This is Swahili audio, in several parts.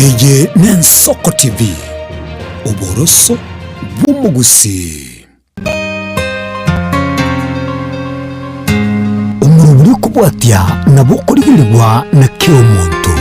Eye n'Ensoko TV, oboroso bw'omogusii. Omorobori okobwatia nabo okorigerigwa na kera omonto.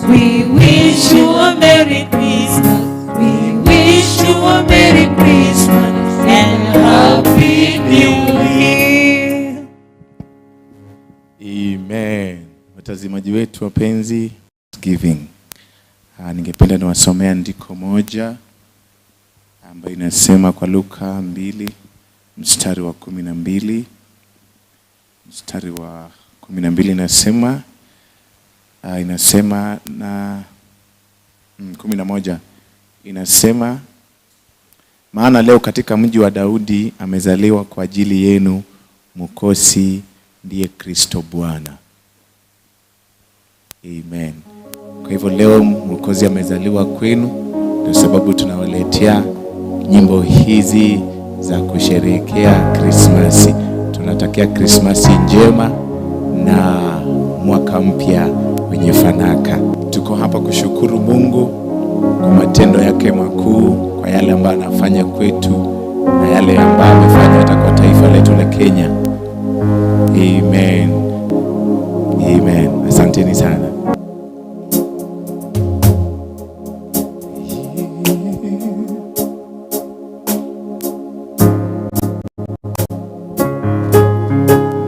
We wish you a Merry Christmas. We wish Wetu wapenzi, giving. Ningependa niwasomea andiko moja ambayo inasema kwa Luka 2 mstari wa 12. Mstari wa 12 inasema inasema na 11 inasema, maana leo katika mji wa Daudi amezaliwa kwa ajili yenu Mwokozi, ndiye Kristo Bwana. Amen. Kwa hivyo leo Mwokozi amezaliwa kwenu, ndio sababu tunawaletea nyimbo hizi za kusherehekea Krismasi. Tunatakia Krismasi njema na mwaka mpya wenye fanaka. Tuko hapa kushukuru Mungu kwa matendo yake makuu, kwa yale ambayo anafanya kwetu na yale ambayo amefanya hata kwa taifa letu la Kenya. Amen. Amen. Asanteni sana.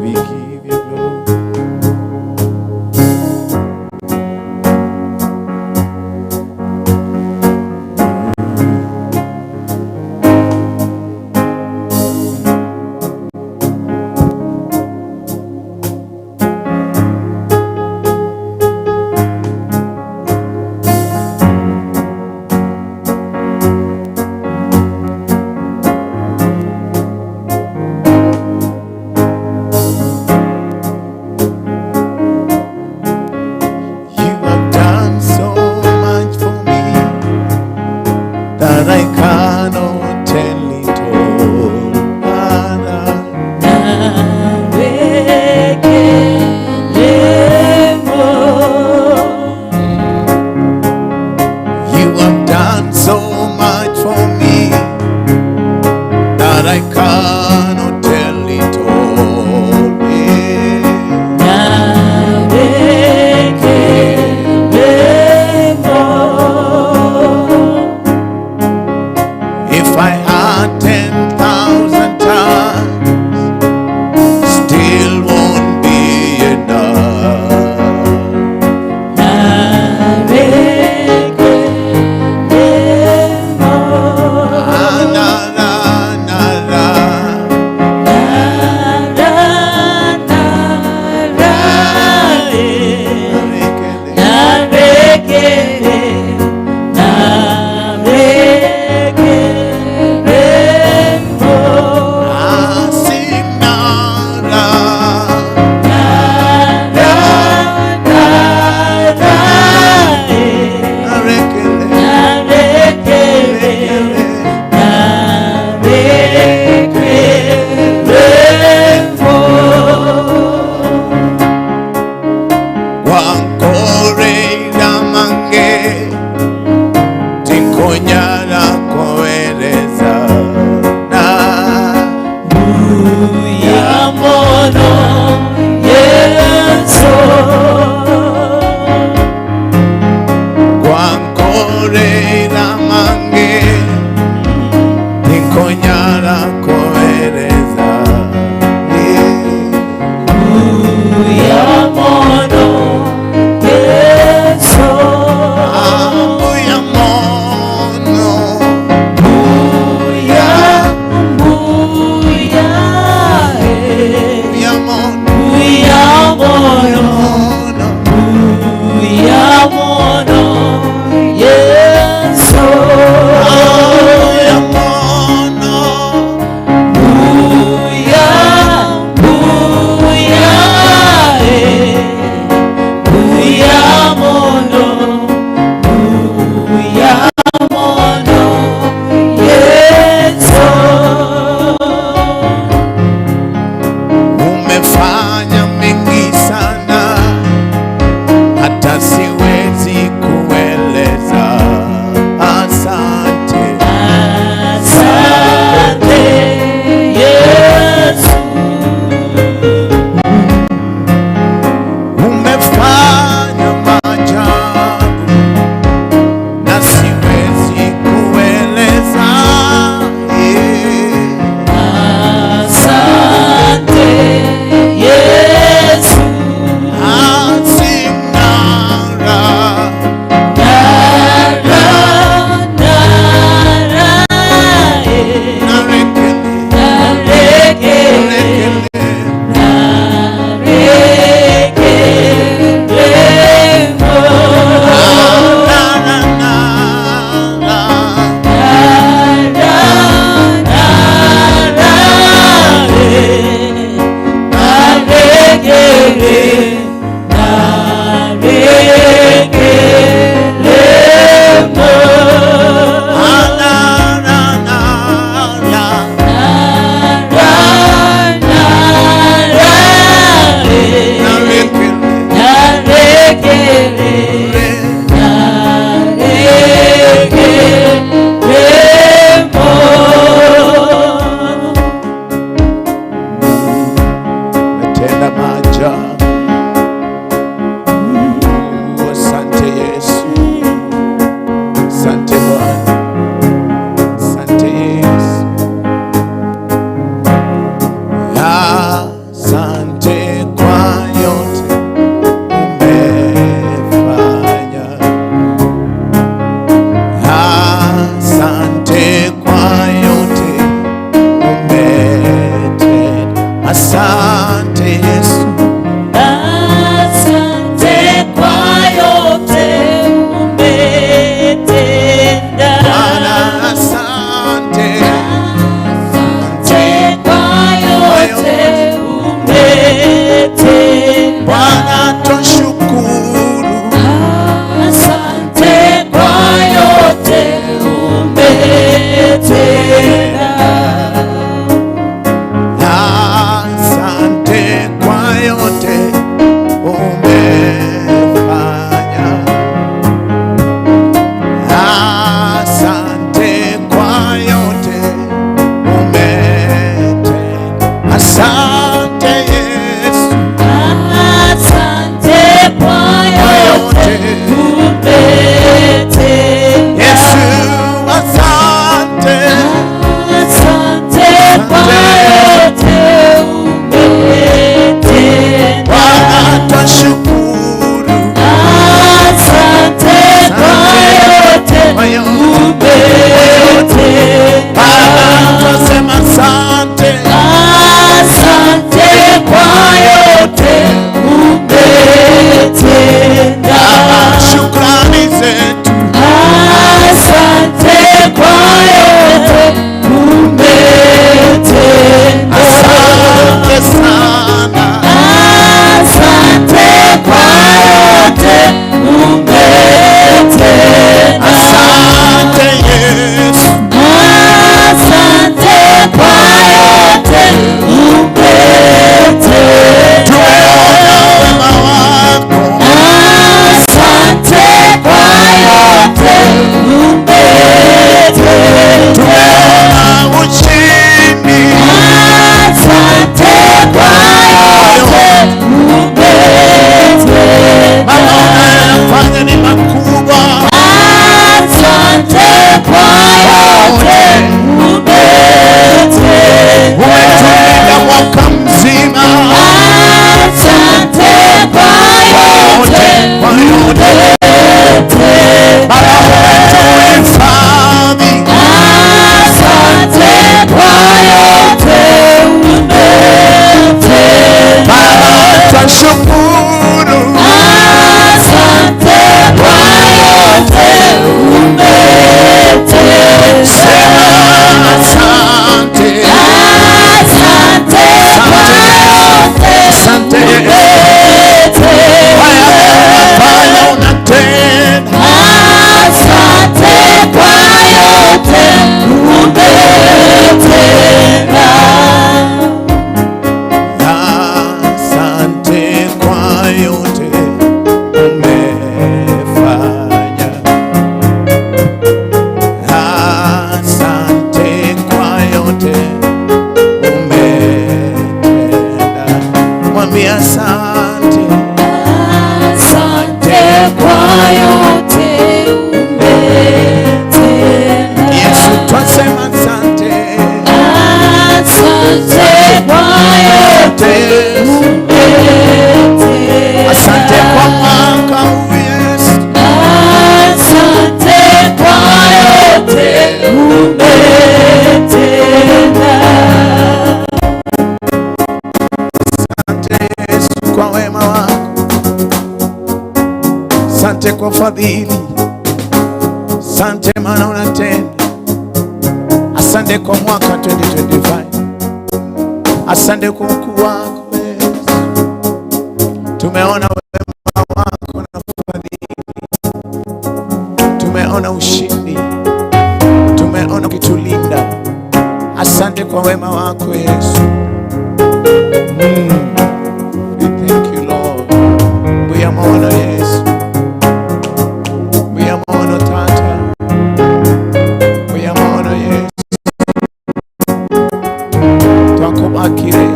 We give you glory. You have done so much for me that I cannot tell it all. Father, you have done so much for me that I cannot tell it all. Yeah. If I had 10,000 times, still won't be enough. Ah, na, na, na, na. Ah, sinara. Rekele, rekele. Wankorera mange tinkonyala kowereza na Yamono Yesu. Wankorera mange tinkonyala kowereza. Yamono Yesu. Abuyamono. Buya buya Yamono. Yamono. Mono. Yamono Yesu. Baba umetuhifadhi. Asante kwa yote umetenda. Baba twashukuru. Asante kwa yote umetenda. Sema asante. Asante kwa yote Asante. umetenda. Haya unafanya unatenda. Asante kwa yote umetenda. Asante kwa yote umefanya. Asante kwa yote umetenda. Mwambie asante. Asante kwa yote umetenda. Yesu twasema asante. Asante kwa yote umetenda. Asante kwa mwaka huu Yesu. Asante kwa yote umetenda. Asante Yesu kwa wema wako. Asante kwa fadhili. Asante maana unatenda. Asante kwa mwaka 2025. Asante kwa ukuu wako Yesu. Tumeona wema wako na fadhili. Tumeona ushindi. Tumeona ukitulinda. Asante kwa wema wako Yesu. We thank you, Lord. Mbuya Yesu. Mbuya Tata. Mbuya Yesu. Twakubakire.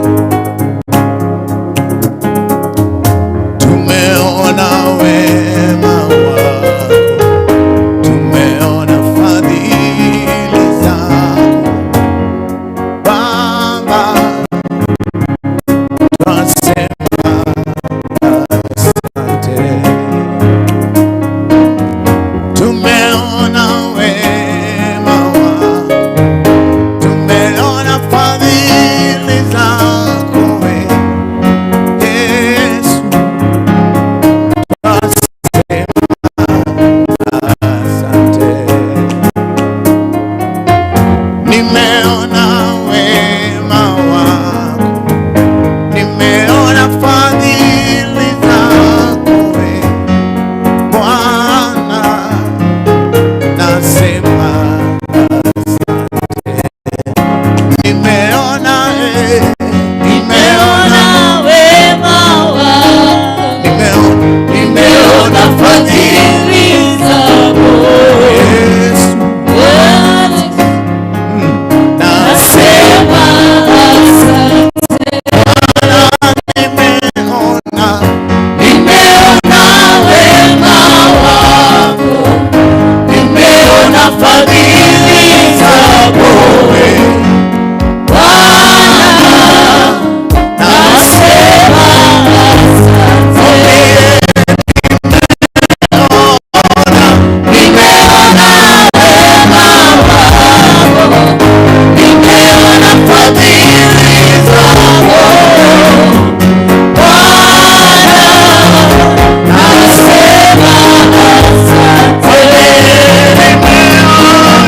Tumeona wema wako. Tumeona fadhili zako. Baba, twasema asante. Tumeona wema wako, tumeona fadhili zako we Yesu, twasema asante. Nimeona wema wako, nimeona fadhili zako we Bwana, nasema asante. Nimeona nimeona Nimeona wema wako. nimeona nimeona fadhili zako. Yesu, nasema Nasema asante. nimeona Nimeona wema wako. Nimeona fadhili zako. we Bwana, nasema asante. Nimeona wema wako. Nimeona fadhili zako. Bwana, nasema asante. Nimeona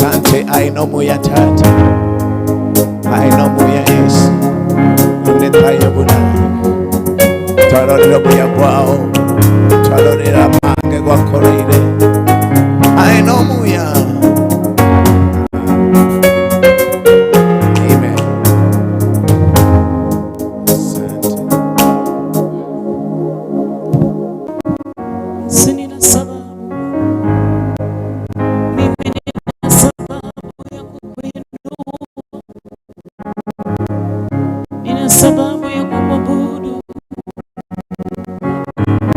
Asante ainomu ya tata, ainomu ya Yesu, unetayo buna twarorera buya bwao, twarorera mange gwakoreire ainomu ya. Amen. Asante. Sina sababu, mimi nina sababu ya kukuinua, nina sababu ya kukuabudu,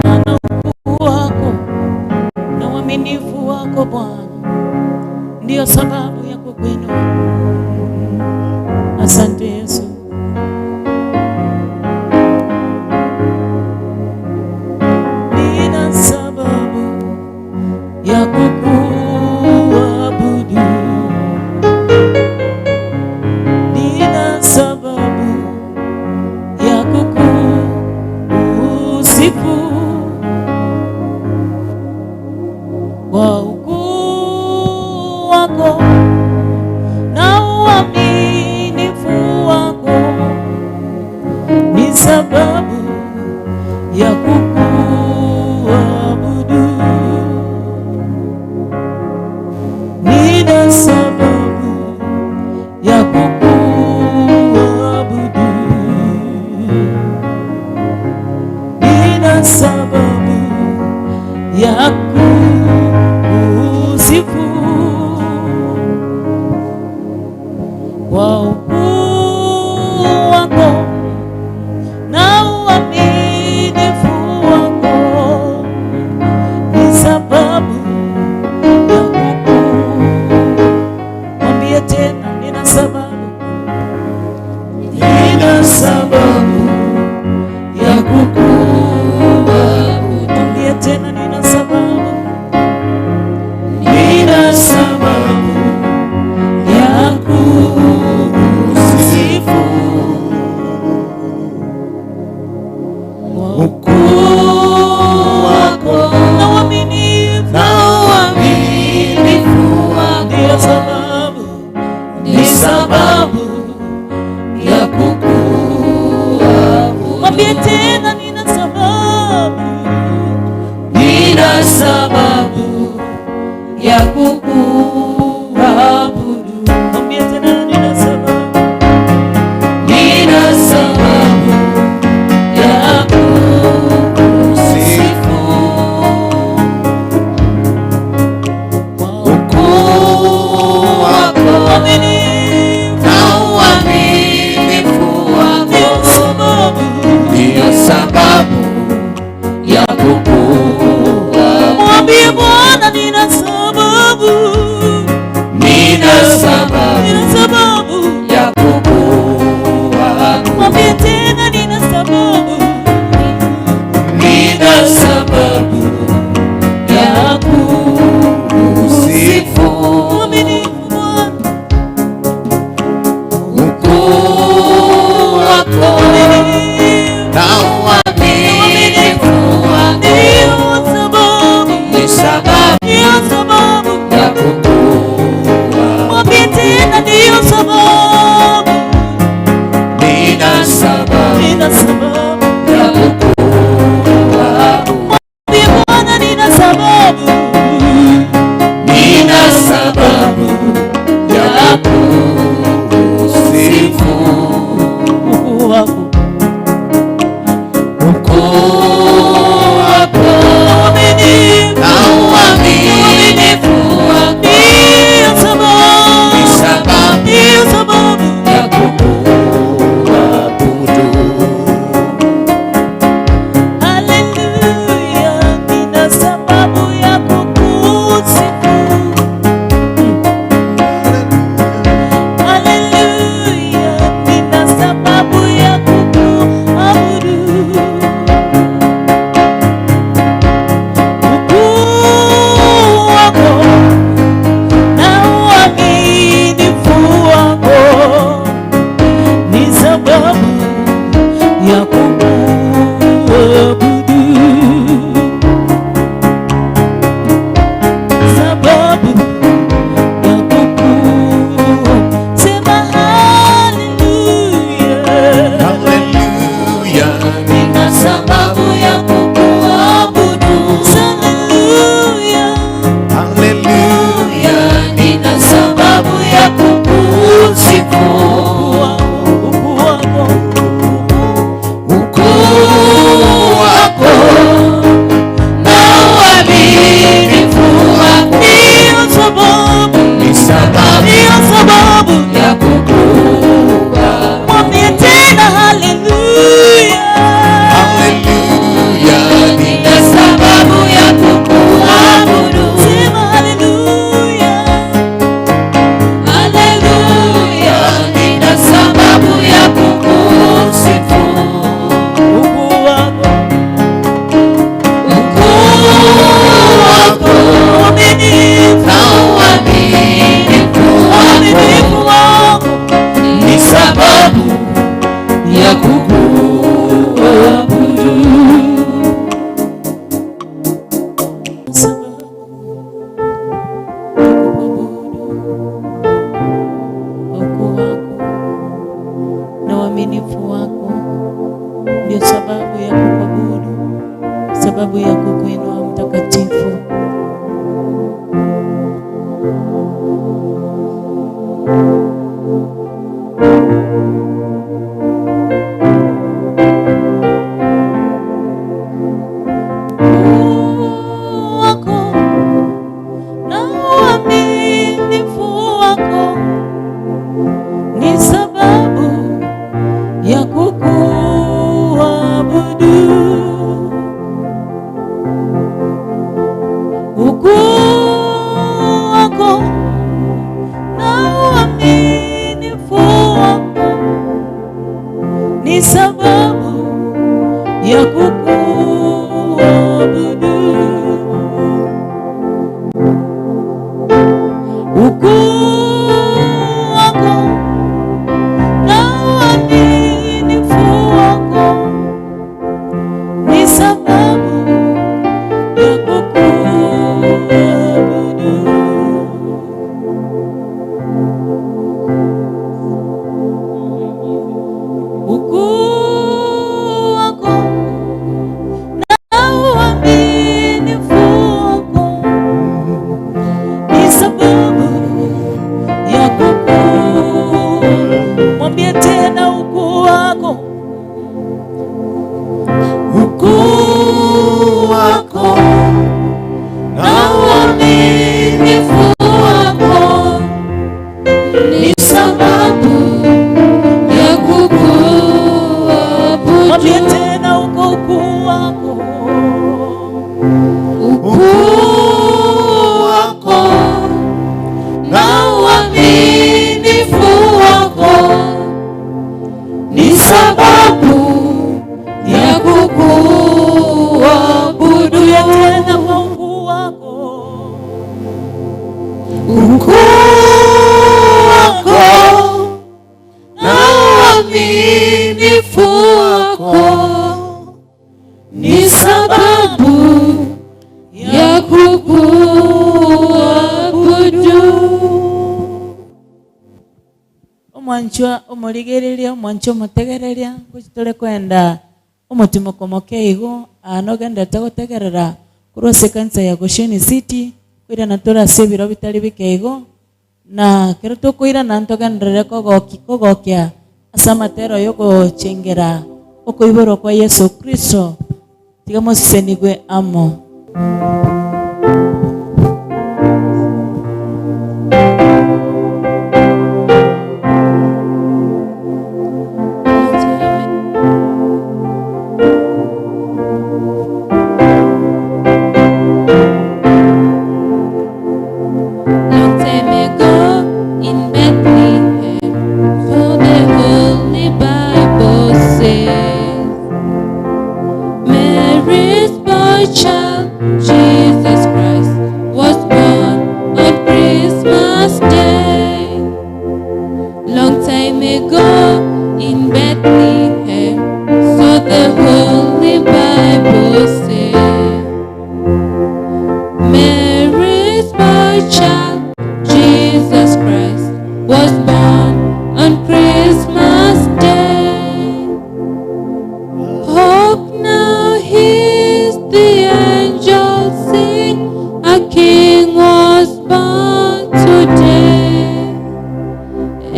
maana ukuu wako na uaminifu wako Bwana ndiyo sababu ya kukuinua. Asante Yesu. Nina sababu ya kukuabudu, nina sababu ya kukusifu kwa ukuu wako na uaminifu wako, ni sababu ya kukuabudu. Nina sababu ya kukuabudu, nina sababu ya kukusifu kwa ukuu wako na uaminifu wako, ni sababu ya kuku. Mwambie tena, nina sababu, nina sababu ya kukuabudu. Mwambie tena, nina sababu, nina sababu ya kukusifu kwa ukuu wako na uaminifu, Na uaminifu wako. Ndiyo sababu, ni sababu ya kukuabudu. Mwambie tena, nina sababu, Nina sababu ya kukuabudu. Mwambie tena, nina sababu, Nina sababu ya kukusifu kwa ukuu wako uaminifu na uaminifu wako, ndiyo sababu, ndiyo sababu ya kukuabudu. Mwambie Bwana, nina sababu, Nina sababu nina sababu ya kukuabudu. Mwambie tena, nina sababu, Nina sababu ya kukusifu uaminifu Bwana, ukuu wako uaminifu Na uaminifu wako ndiyo sababu, ni sababu ndiyo sababu ya kukuabudu. Mwambie tena, ndiyo sababu, Nina sababu nina sababu ya kukuabudu. Mwambie Bwana, nina sababu, Nina sababu ya kukusifu ukuu wako ukuu wako na uaminifu na uaminifu wako ndiyo sababu, ni sababu ndiyo sababu ya kukuabudu. Haleluya, nina sababu ya kukusifu. Sababu ya kukuabudu, sababu ya kukuinua mtakatifu. Wako na uaminifu wako ni sababu ya kukuabudu. Ukuu wako na uaminifu wako ni sababu ya kukuabudu. Ukuu wako na uaminifu wako ni sababu ya kukuabudu. Ukuu wako na uaminifu wako ni sababu ya mwambie tena ukuu wako, Ukuu wako na uaminifu wako ni sababu ya mwambie kukuabudu. tena ukuu wako, Ukuu wako na uaminifu wako ni sababu ya kukuabudu. Tena kwa ukuu wako, Ukuu wako na uaminifu wako ni sababu ya kukuabudu. Omwanchwa omorigereria, omwanchwa omotegereria, ngochi kwenda omotimo mokeigo ano gendete gotegerera korwa ase ekanisa ya Gosheni City kwirana tore ase ebiro bitari bikeigo na kero tokoirana ntogenderere kogoki kogokia ase amatero yogochengera okoiborwa kwa Yesu Kristo. Tiga mosisenigwe amo. Long time ago in Bethlehem, so the Holy Bible says, Mary's boy child, Jesus Christ, was born on Christmas Day. Long time ago in Bethlehem, so the Holy Bible says, Mary's boy child, Jesus Christ, was born on Christmas Day. Hark now, hears the angels sing, a king was born today,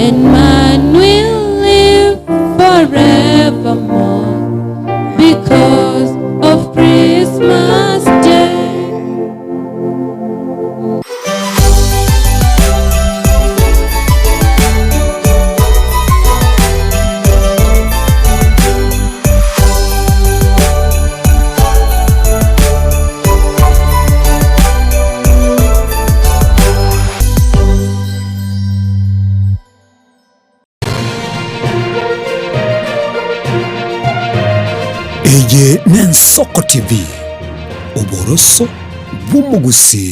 and man will live forevermore because of Christmas Day. Eye n'Ensoko TV, oboroso bw'omugusi.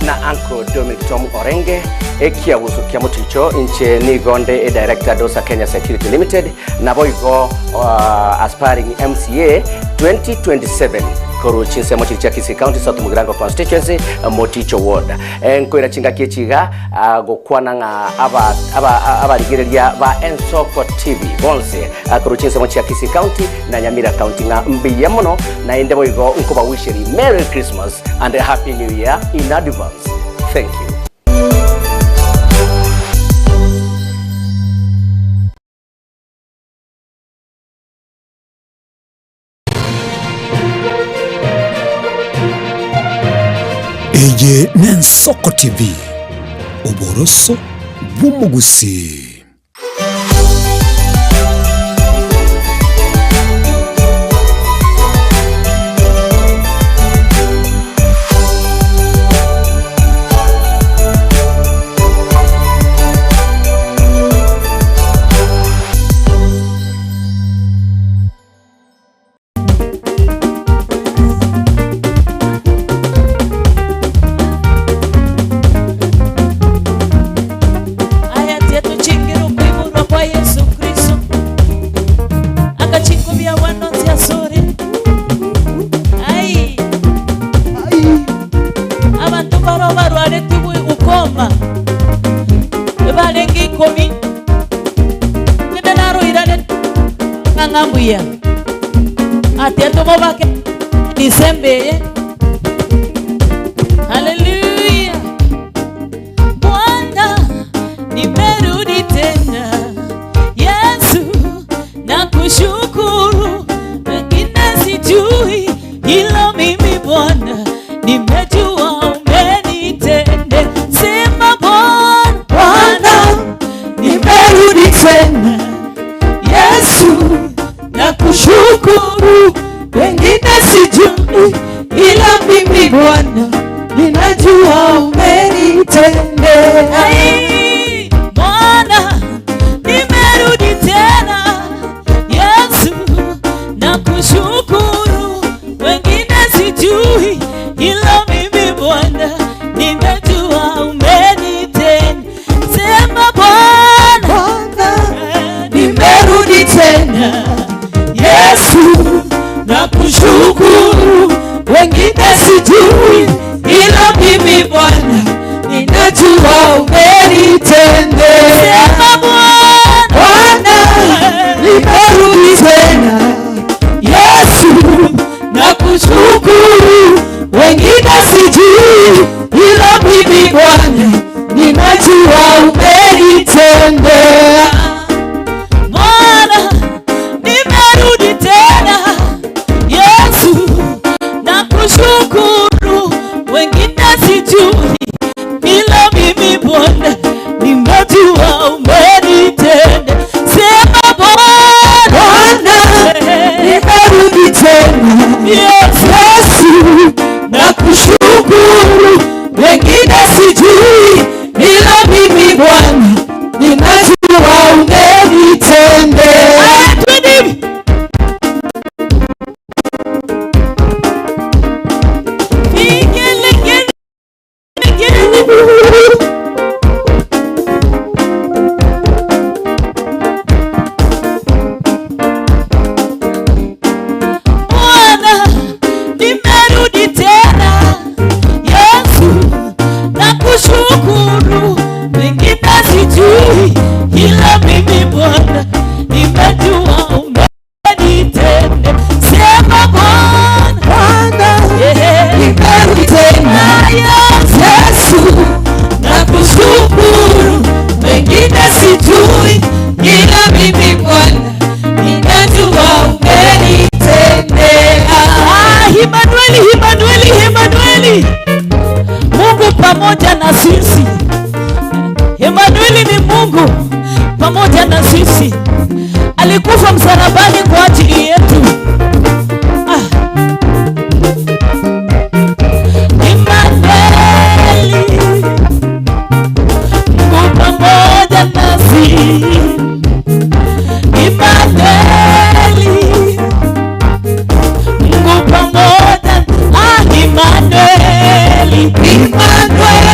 Na Uncle Dominic Tom Orenge ekiabuso kia muticho inche ni gonde e director Dosa Kenya Security Limited na boigo aspiring MCA 2027 koru chinse moticho Kisii County South Mugirango Constituency Moticho Ward enkoira chinga kiechiga gokwana nga aba abarigereria ba Ensoko TV bonse koru chinse moticho Kisii County na Nyamira County nga mbiya muno na ende boigo nkoba wisheri Merry Christmas and a Happy New Year in advance. Thank you. Eye Nensoko TV oboroso bw'omugusi. Haleluya. Bwana, nimerudi tena. Yesu, nakushukuru. Wengine sijui, ila mimi Bwana nimejua umenitende. Sema Bwana, Bwana, nimerudi tena. Yesu, nakushukuru. Wengine sijui, ila mimi Bwana ninajua umenitendea. Ai, Bwana, nimerudi tena. Yesu, nakushukuru. Wengine sijui, ila mimi Bwana nimejua umenitendea. Sema Bwana, Bwana, nimerudi tena. Yesu, nakushukuru. Wengine sijui, ila mimi Bwana ninajua umenitendea. Sema Bwana, Bwana, nimerudi tena. Yesu, nakushukuru. Wengine sijui, ila mimi Bwana ninajua umenitendea. Bwana, nimerudi tena. Yesu, nakushukuru. Wengine sijui, ila mimi Bwana nimejua umenitendea. Sema Bwana, Bwana, nimerudi tena. Yesu, nakushukuru. Wengine sijui, ila mimi Bwana ninajua umenitendea. Bwana, nimerudi tena. Yesu, nakushukuru. Wengine sijui, ila mimi Bwana nimejua umenitendea. Sema Bwana, Bwana, nimerudi tena. Yesu, nakushukuru. Wengine sijui, ila mimi Bwana ninajua umenitendea. Emmanueli, Emmanueli, Emmanueli, Mungu pamoja na sisi. Emmanueli ni Mungu pamoja na sisi. Alikufa msalabani kwa ajili yetu. Emmanueli, Mungu pamoja nasi. Emmanueli, Mungu pamoja. Emmanueli, Emmanueli,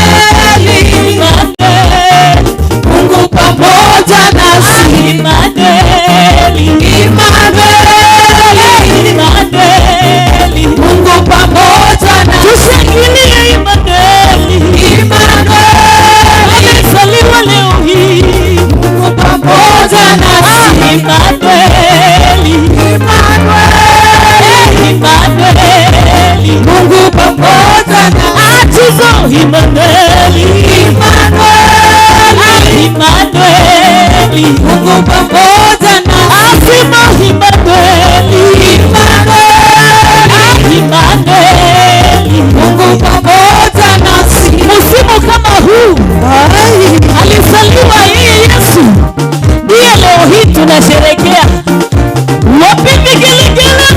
Emmanueli, Emmanueli, Emmanueli, Mungu pamoja nasi. Asema Emmanueli, Emmanueli, Emmanueli, Mungu pamoja nasi. Msimu kama huu alizaliwa yeye Yesu, ndiye leo hii tunasherehekea. Wapi vigelegele?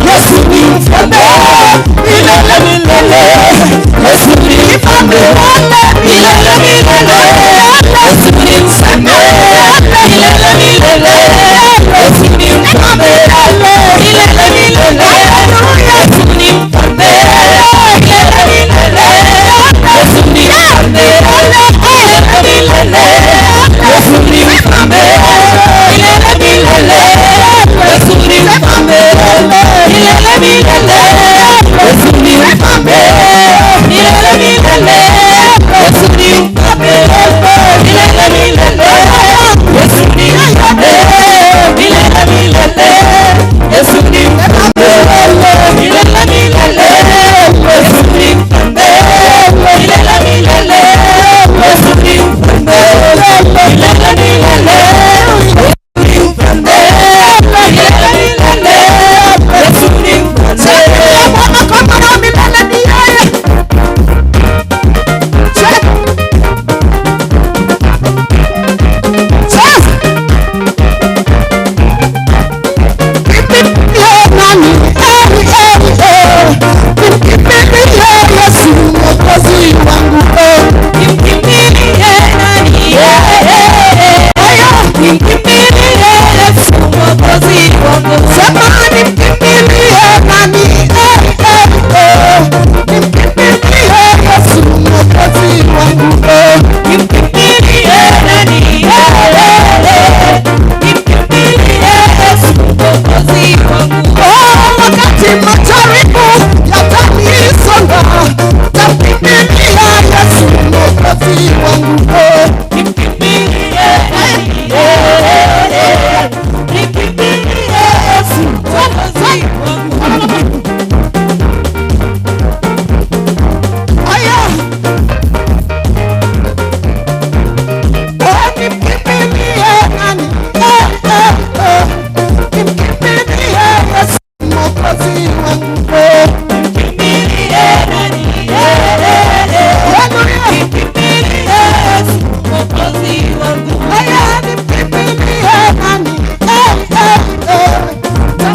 Yesu ni mfalme.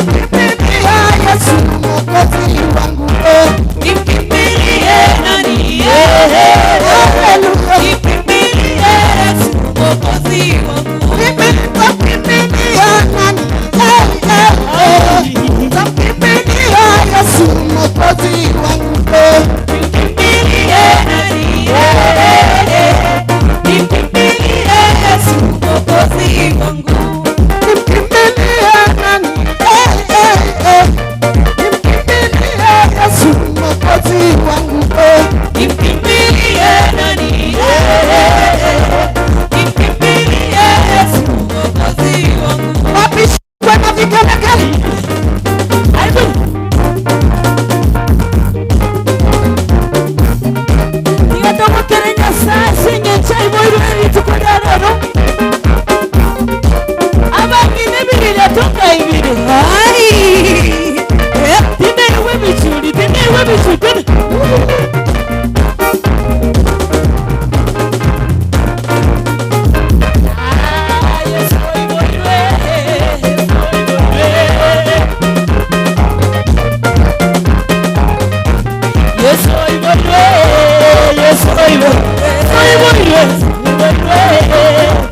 Nitamkimbilia Yesu Mwokozi wangu. Nimkimbilie nani? Haleluya. Nimkimbilie Yesu Mwokozi wangu. Mimi nitamkimbilia nani? Nitamkimbilia Yesu Mwokozi wangu. Nimkimbilie nani? Nimkimbilie Yesu Mwokozi wangu. Nimkimbilie nani? Nimkimbilie Yesu Mwokozi wangu. Nimkimbilie nani? Nimkimbilie Yesu Mwokozi wangu. Wapi shangwe na vigelegele? Nigatomokere Nyasaye singecha iboirwe rituko rya rero. Abang'ina ebirira tunga ibiri. Ai! Tineiwe bichuri, tineiwe bichuri. Ah, Yesu iboirwe, Yesu iboirwe. Yesu iboirwe, Yesu iboirwe, iboirwe, iboirwe.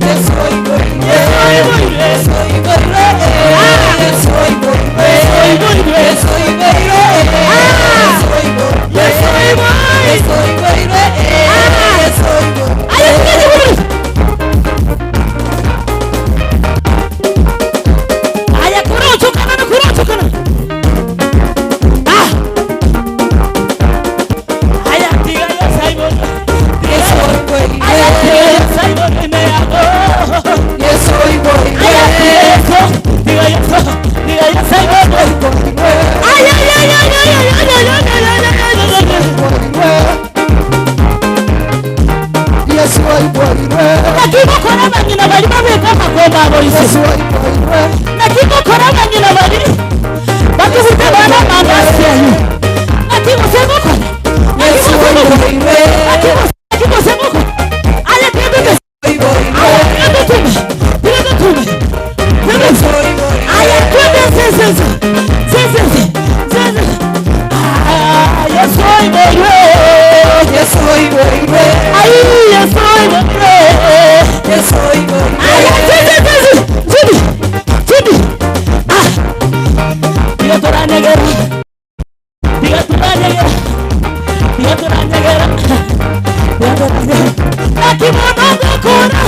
Yesu iboirwe, Yesu iboirwe, Yesu iboirwe, iboirwe, Yesu iboirwe, Yesu iboirwe, Yesu iboirwe, Yesu iboirwe. Ayo, Aya, kurocho kana, kurocho kana. Ah! Aya, tiga Yesu iboirwe. Aya, tiga Yesu iboirwe me hago. Yesu iboirwe. Aya, tiga Yesu, tiga Yesu, tiga Yesu iboirwe. Ay, ay, ay, ay, ay, ay, ay, ay, ay, ay, ay, ay, ay, ay. Yesu iboirwe. Nakigokora banyina bari babeka amakombe abo Yesu isi. iboirwe. Nakigokora banyina bari bakubita bana mandasi ayo. Nakigosegokora. Yesu iboirwe. Nakigosegokora. Aya, tebeke. Aya, tebeke. Tebeke tume. Tebeke. Aya, twende sese. Sese. Sese. Ah, Yesu iboirwe. Yesu iboirwe. Ay, Yesu iboirwe. Yesu iboirwe. Aya, sese, sese. Chidi. Chidi. Ah. Tiga turanyegera. Tiga turanyegera. Tiga turanyegera. Tiga turanyegera. Nakibona ngokora.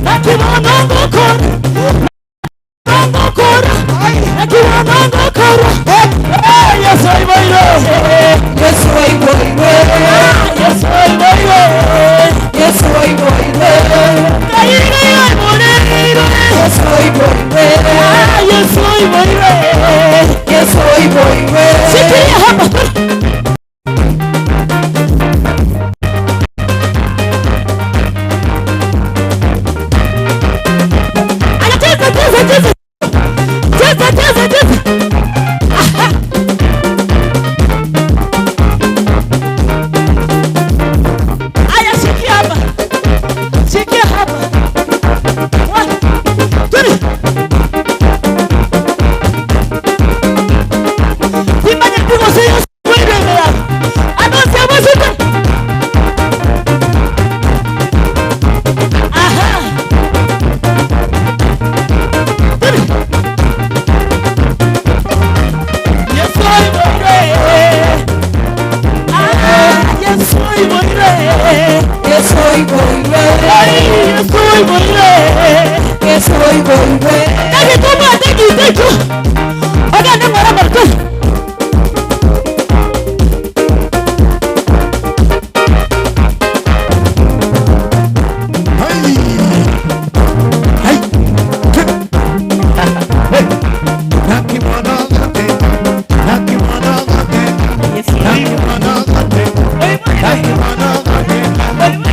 Nakibona ngokora. Ngokora. Nakibona ngokora. Eh, Yesu iboirwe. Yesu iboirwe. Ah, Yesu iboirwe. Yesu iboirwe. Kayiga iboirwe. Yesu iboirwe. Ah, Yesu iboirwe. Yesu iboirwe. Shikilia hapa. Aya, cheza, cheza, cheza. Cheza, cheza, cheza. Aha. Aya, shikia hapa. Shikia hapa. One, two. Timanya tigo se yo vuelve a Anuncia música. Ajá. Yo soy Moiré. Ah, yo soy Moiré. Yesu iboirwe. Ay, yo soy Moiré. Yesu iboirwe. Dale, toma, thank you, thank you. Oiga, no me por qué.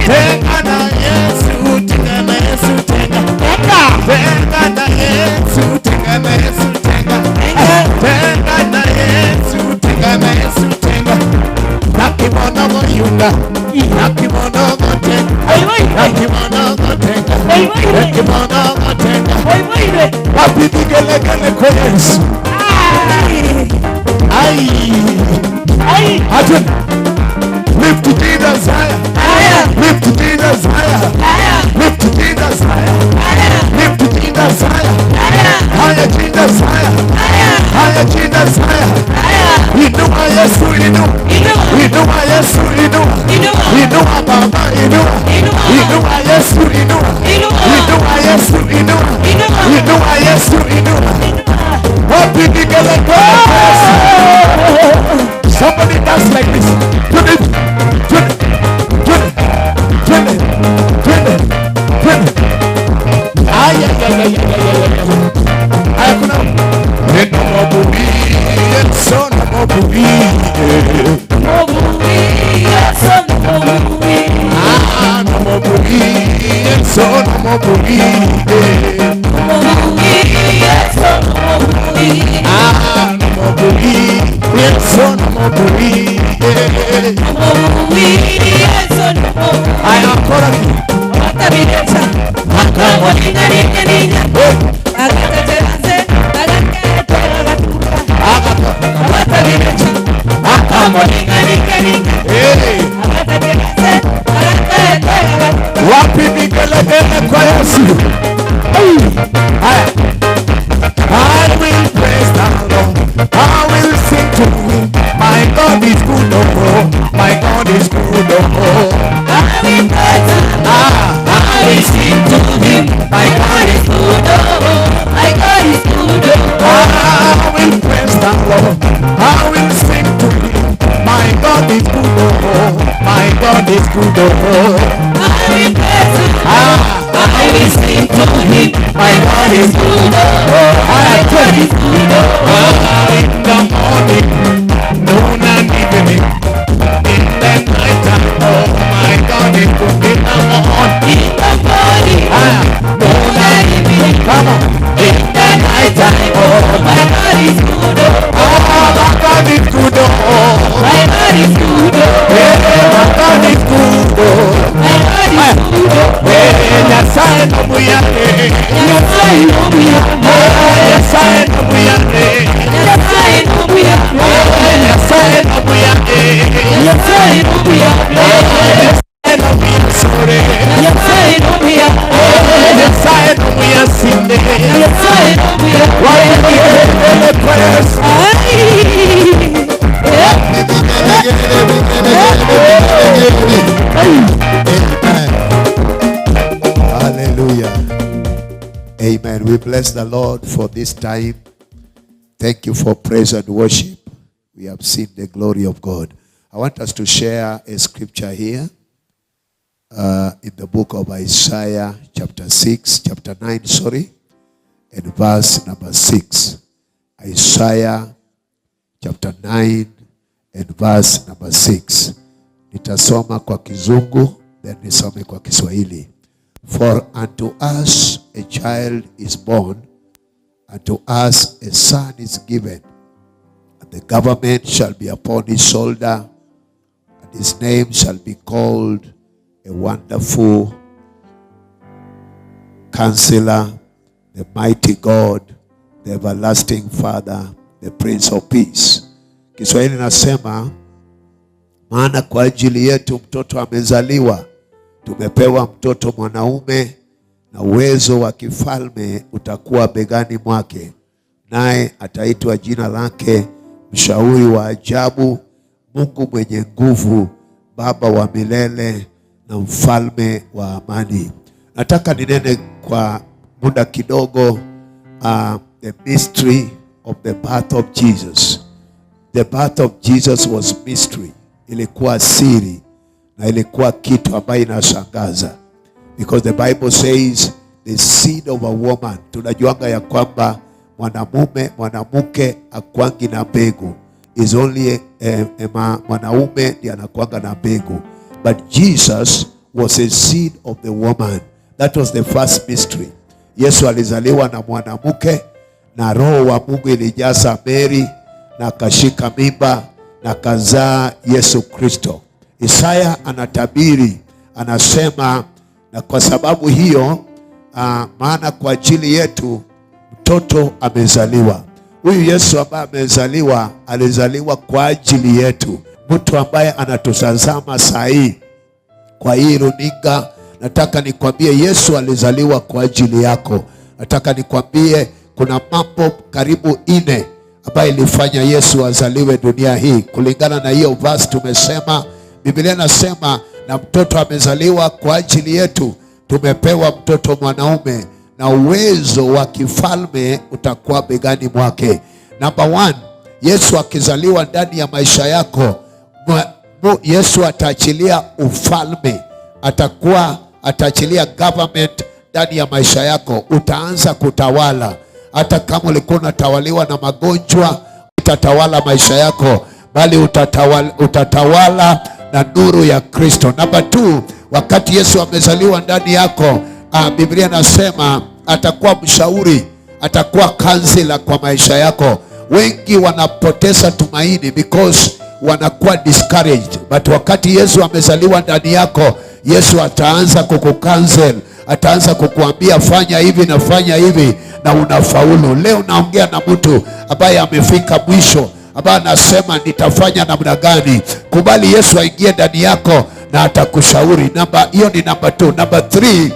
Tenga na Yesu, tenga na Yesu, tenga. Tenga na Yesu, tenga na Yesu, tenga. Tenga na Yesu, tenga na Yesu, tenga. Nakimono goyunga, nakimono gotenga, nakimono gotenga, nakimono gotenga. Wapi vigelegele kwa Yesu? Atwende. Lift Jesus higher. Lift Jesus higher. Lift Jesus higher. Lift Jesus higher. Higher Jesus higher. Higher Jesus higher. Inua Yesu, inua. Inua Yesu, inua. Inua Baba, inua. Inua Yesu, inua. Inua Yesu, inua. Inua Yesu, inua. Wapi vigelegele? Somebody dance like this. Twende, twende, twende, twende, twende, twende. Ay, ay, ay, ay, ay, ay, ay, ay. Haya, kuna neno mobubi, Yesu na mobubi. Ah, na mobubi, Yesu na mobubi. Ah, na mobubi, Yesu na mobubi. Haya, kora. Hey. Wapi vigelegele kwa Yesu? Haya. I will praise the Lord. I will sing to him. My God is good, oh, my God is good, oh. I will praise the Lord. I will sing to him. My God is good, oh, my God is good, oh. I will praise the Lord. I will sing to him. My God is good, oh, my God is good, oh. I will praise the Lord. I will sing to him. My God is good, oh, my God is good, oh. In the morning, noon and evening, in the night time, oh my God is good. In the morning, In the morning, noon and evening, come on. In the night time, oh my God is good, oh. Oh, my God is good, oh. My God is good, oh. Hey, my God is good, oh. My God is good, oh. Hey, Nyasaye no muyane. Nyasaye no muyane. Oh, Nyasaye no muyane. Nyasaye no muyane. Oh, Nyasaye no muyane. Nyasaye no muyane. Nyasaye no muyasore. Nyasaye no muyane. Oh, Nyasaye no muyasinde. Nyasaye no muyane. Wapi vigelegele kwa Yesu? Amen. Hallelujah. Amen. We bless the Lord for this time. Thank you for praise and worship. We have seen the glory of God. I want us to share a scripture here in the book of Isaiah, chapter 6, chapter 9, sorry, and verse number 6. Isaiah chapter 9 and verse number 6. Nitasoma kwa Kizungu, then nisome kwa Kiswahili. For unto us a child is born, unto us a son is given, and the government shall be upon his shoulder, and his name shall be called a Wonderful Counselor, the Mighty God, the Everlasting Father, the Prince of Peace. Kiswahili nasema, maana kwa ajili yetu mtoto amezaliwa, tumepewa mtoto mwanaume, na uwezo wa kifalme utakuwa begani mwake, naye ataitwa jina lake Mshauri wa Ajabu, Mungu mwenye nguvu, Baba wa milele na Mfalme wa Amani. Nataka ninene kwa muda kidogo, the mystery of the birth of Jesus. The birth of Jesus was mystery. Ilikuwa siri na ilikuwa kitu ambayo inashangaza. Because the Bible says the seed of a woman. Tunajuanga ya kwamba mwanamume, mwanamke akwangi na mbegu. Is only mwanaume ndiye anakuanga na mbegu. But Jesus was a seed of the woman. That was the first mystery. Yesu alizaliwa na mwanamke, na roho wa Mungu ilijaza Mary na akashika mimba na kazaa Yesu Kristo. Isaya anatabiri, anasema, na kwa sababu hiyo, maana kwa ajili yetu mtoto amezaliwa. Huyu Yesu ambaye amezaliwa, alizaliwa kwa ajili yetu. Mtu ambaye anatutazama saa hii kwa hii runinga, nataka nikwambie Yesu alizaliwa kwa ajili yako. Nataka nikwambie kuna mambo karibu 4 ambayo ilifanya Yesu azaliwe dunia hii. Kulingana na hiyo verse tumesema, Biblia inasema na mtoto amezaliwa kwa ajili yetu, tumepewa mtoto mwanaume na uwezo wa kifalme utakuwa begani mwake. Number 1, Yesu akizaliwa ndani ya maisha yako, Yesu ataachilia ufalme, ataachilia government ndani ya maisha yako. Utaanza kutawala. Hata kama ulikuwa unatawaliwa na magonjwa, utatawala maisha yako, bali utatawala na nuru ya Kristo. Number 2, wakati Yesu amezaliwa ndani yako, Biblia inasema atakuwa mshauri, atakuwa kansela kwa maisha yako. Wengi wanapoteza tumaini because wanakuwa discouraged, but wakati Yesu amezaliwa ndani yako, Yesu ataanza kukukansel, ataanza kukuambia fanya hivi na fanya hivi na unafaulu. Leo naongea na mtu ambaye amefika mwisho, ambaye anasema nitafanya namna gani. Kubali Yesu aingie ndani yako na atakushauri. Namba hiyo ni namba 2. Namba 3,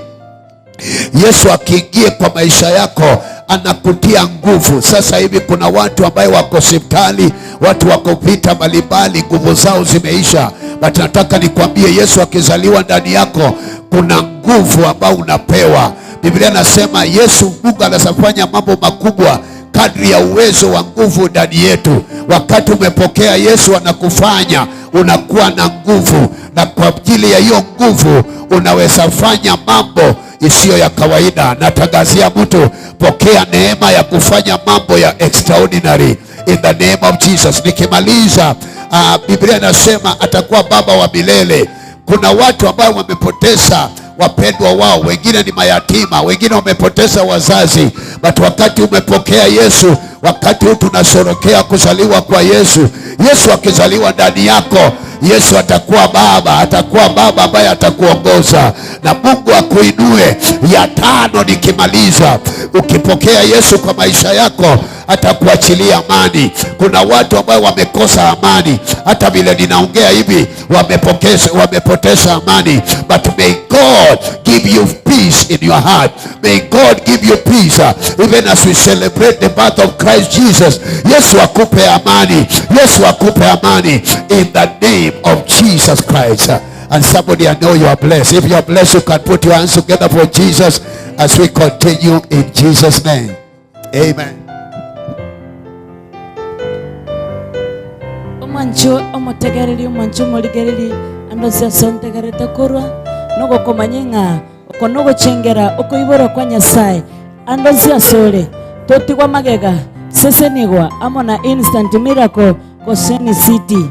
Yesu akiingia kwa maisha yako anakutia nguvu. Sasa hivi kuna watu ambao wako hospitali, watu wako vita mbalimbali, nguvu zao zimeisha. But nataka nikwambie Yesu akizaliwa ndani yako kuna nguvu ambayo unapewa. Biblia inasema Yesu Mungu anafanya mambo makubwa kadri ya uwezo wa nguvu ndani yetu. Wakati umepokea Yesu anakufanya unakuwa na nguvu, na kwa ajili ya hiyo nguvu unaweza fanya mambo isiyo ya kawaida. Natangazia mtu, pokea neema ya kufanya mambo ya extraordinary in the name of Jesus. Nikimaliza, Biblia inasema atakuwa baba wa milele. Kuna watu ambao wamepoteza wapendwa wao, wengine ni mayatima, wengine wamepoteza wazazi. But wakati umepokea Yesu, wakati huu tunasherehekea kuzaliwa kwa Yesu, Yesu akizaliwa ndani yako, Yesu atakuwa baba, atakuwa baba ambaye atakuongoza na Mungu akuinue. Ya 5 nikimaliza, ukipokea Yesu kwa maisha yako atakuachilia amani. Kuna watu ambao wamekosa amani, hata vile ninaongea hivi wamepoteza amani. But may God give you peace in your heart. May God give you peace even as we celebrate the birth of Christ Jesus. Yesu akupe amani. Yesu akupe amani in the name of Jesus Christ. And somebody, I know you are blessed. If you are blessed, you can put your hands together for Jesus as we continue in Jesus' name. Amen. Omwancho omotegereri, omwancho omorigereri, andosia sontegerete korwa nogokomanya oko nogochengera okoibora kwa Nyasaye. Andosia sore totigwa magega sesenigwa amo na instant miracle Goshen City.